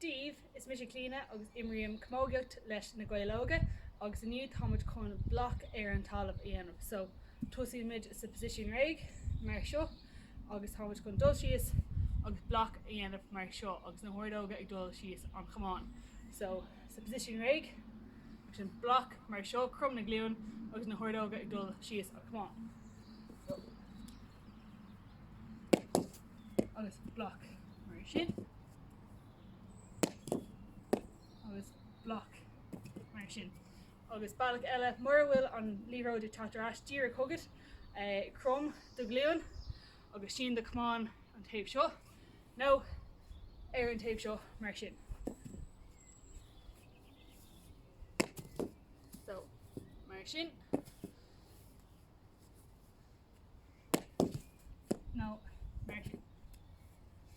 Dia daoibh, is mise Clíona agus imrím camógaíocht leis na Gaeil Óga agus inniu táimid chun bloc ar an talamh a dhéanamh. So tosaímid sa position réidh mar seo agus táimid chun dul síos agus bloc a dhéanamh mar seo agus na hordóga ag dul síos an chamán. So sa position réidh agus sin bloc mar seo, crom na glúin agus na hordóga ag dul síos an chamán. So, agus bloc mar sin agus bloc mar sin. Agus bealach eile mura bhfuil an liathróid ag teacht ar ais díreach chugat, eh, crom do ghlúin agus sín do chamán an taobh seo nó ar an taobh seo mar sin. So mar sin.